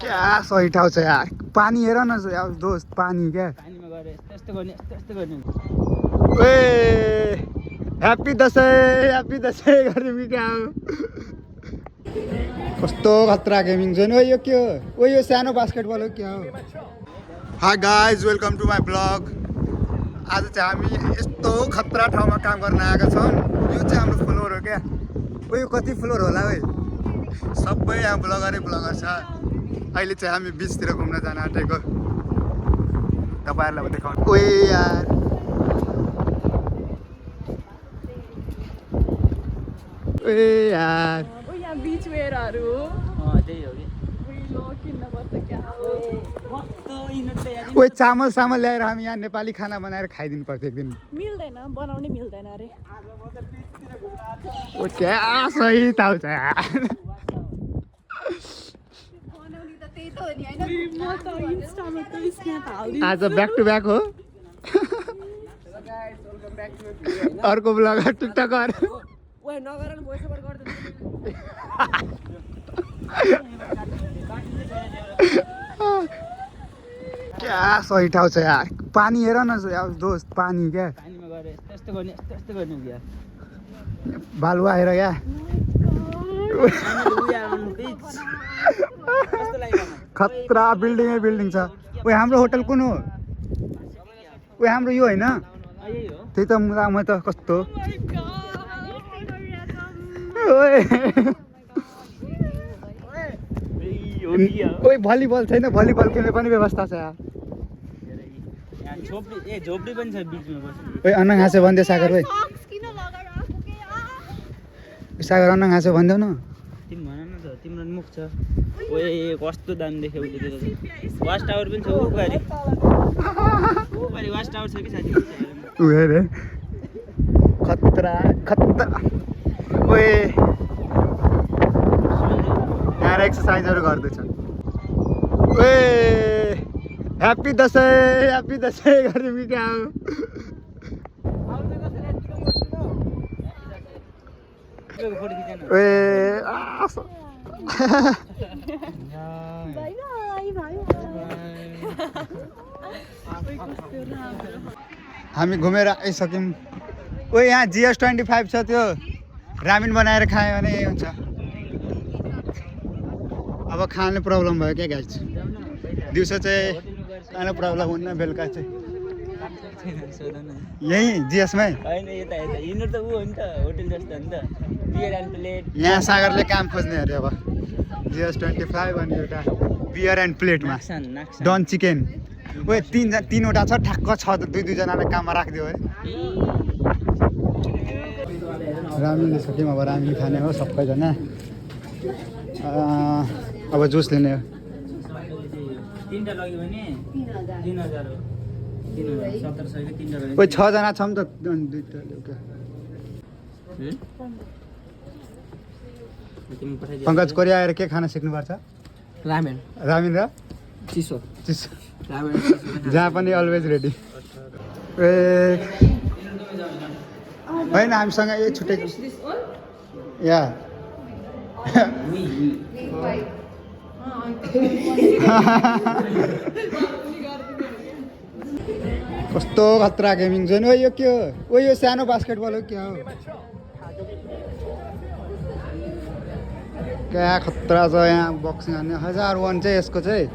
क्या सही ठाउँ छ यार पानी हेर न यार दोस्त पानी क्या पानीमा गएर यस्तो गर्ने यस्तो गर्ने ओए ह्याप्पी दसैँ गर्दिम कि क्या हो कस्तो खतरा गेमिङ जोन ओ यो के हो ओ यो सानो बास्केटबल हो क्या हो hi guys welcome to my vlog आज चाहिँ हामी यस्तो खतरा ठाउँमा काम गर्न आएका छौँ यो चाहिँ हाम्रो फ्लोर हो क्या ओ यो कति फ्लोर होला है सबै यहाँ ब्लगरै ब्लगर छ अहिले चाहिँ हामी बिचतिर घुम्न जान आँटेको तपाईँहरूलाई देखाउनु ओए यार ओए यार यहाँ बीच वेयरहरू त्यही हो कि किन्न पर्छ क्या हो ओए चामल ल्याएर हामी यहाँ नेपाली खाना बनाएर खाइदिनु पर्छ एक दिन मिल्दैन बनाउनै मिल्दैन अरे ओ क्या सही ताउ छ बनाउने त त्यही त हो नि हैन म त इन्स्टामा त स्न्याप हाल्दिन्छु आज ब्याक टु ब्याक हो अर्को ब्लगर टिकटकर ओए नगर न भोइस ओभर गर्दैन क्या सही ठाउँ छ यार पानी हेर न यार दोस्त पानी क्या पानीमा गएर यस्तो गर्ने यस्तो गर्ने क्या बालुवा आएर क्या खतरा बिल्डिङ छ ओ हाम्रो होटल कुन हो ओ हाम्रो यो होइन त्यही त म त कस्तो ओए भलिबल छैन भलिबल खेल्ने पनि व्यवस्था छ यार झोपडी पनि छ बिचमा बस्नु ओए अन्न घाँसे भनिदेऊ सागर ओए सागर अन्न घाँसे भनिदेऊ न तिमी भन न त तिम्रो मुख छ ओए कस्तो दामी देख्यो वाच टावर पनि छ उपारि वाच टावर छ कि साथी उयो रे खतरा ओए यहाँ एक्सर्साइजहरू गर्दैछ ओए ह्याप्पी दसैँ गर्दिम कि क्या हो ओए हामी घुमेर आइसक्यौँ ओ यहाँ GS25 छ त्यो रामिन बनाएर खायो भने यही हुन्छ अब खाने प्रब्लम भयो क्या गाइस दिउँसो चाहिँ खाने प्रब्लम हुन्न बेलुका चाहिँ यही GS मै होइन यता यिनीहरू त ऊ हो नि त होटल जस्तो हो नि त बियर एन्ड प्लेट यहाँ सागरले काम खोज्ने अरे अब GS25 अनि एउटा बियर एन्ड प्लेटमा डन चिकन ओए तीनवटा छ ठ्याक्क छ दुईजनालाई काममा राखिदियो है रामिन सक्यौँ अब रामिन खाने हो सबैजना अब जुस लिने हो तीनटा लग्यो भने 3000 हो 1700 कि 3टा लग्यो ओए 6 जना छौँ त दुईटा ल्याउका तिमी पठाइदियो पङ्कज कोरिया आएर के खान सिक्नुपर्छ रामेन रामिन र चिसो रामेन जहाँ पनि अलवेज रेडी ए होइन हामीसँग यही छुटेको या कस्तो खतरा गेमिङ जोन ओ यो के हो ओ यो सानो बास्केटबल हो क्या हो क्या खतरा छ यहाँ बक्सिङ हान्ने 1001 चाहिँ यसको चाहिँ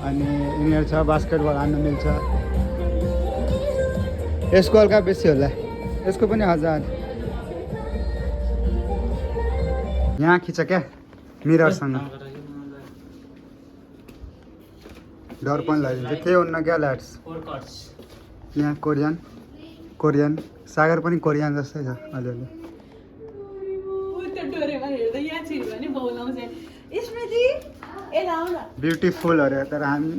अनि यिनीहरू छ बास्केटबल हान्न मिल्छ यसको हल्का बेसी होला यसको पनि 1000 यहाँ खिच क्या मिररसँग डर पनि लागिन्छ के हुन्न क्या ल्याट्स यहाँ कोरियन सागर पनि कोरियन जस्तै छ अलिअलि ब्युटिफुल अरे तर हामी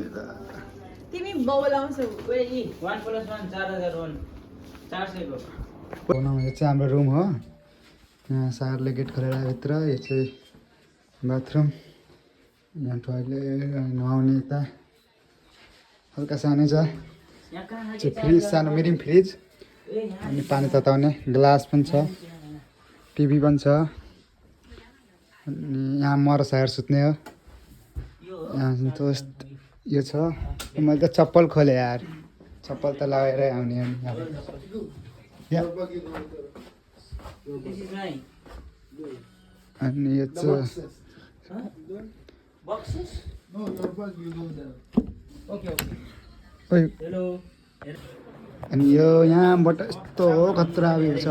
तिमी बौलाउँछौ 1+1 4001 400 को यो चाहिँ हाम्रो रुम हो यहाँ सारले गेट खोलेर भित्र यो चाहिँ बाथरुम यहाँ टोयलेट नुहाउने यता हल्का सानो छ फ्रिज सानो मिडियम फ्रिज अनि पानी तताउने ग्लास पनि छ टिभी पनि छ अनि यहाँ मर सायर सुत्ने हो यहाँ दोस्त यो छ मैले त चप्पल खोलेँ यार चप्पल त लगाएरै आउने अब यहाँ This is mine. अनि यो चाहिँ Boxes? Okay. ओइ Hello. अनि यो यहाँबाट यस्तो खतरा भ्यू छ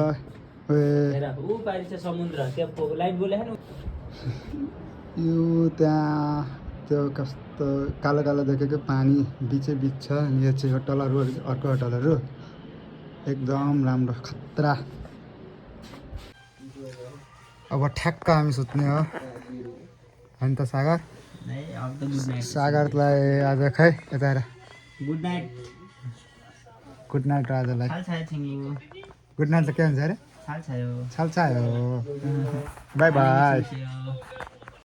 ओए हेर ऊ पारि छ समुद्र त्यो लाइट बोलेको यो त्यहाँ त्यो कस्तो कालो कालो देखेको पानी बिचै बिच छ अनि यो चाहिँ होटलहरू अर्को होटलहरू एकदम राम्रो खतरा अब ठ्याक्क हामी सुत्ने हो होइन त सागर अब त गुड नाइट सागरलाई आज खै यता हेर गुड नाइट गुड नाइट र आजलाई छाल छायो थिङ्गु गुड नाइट त के हुन्छ अरे छाल छायो छाल छायो बाई बाई छायो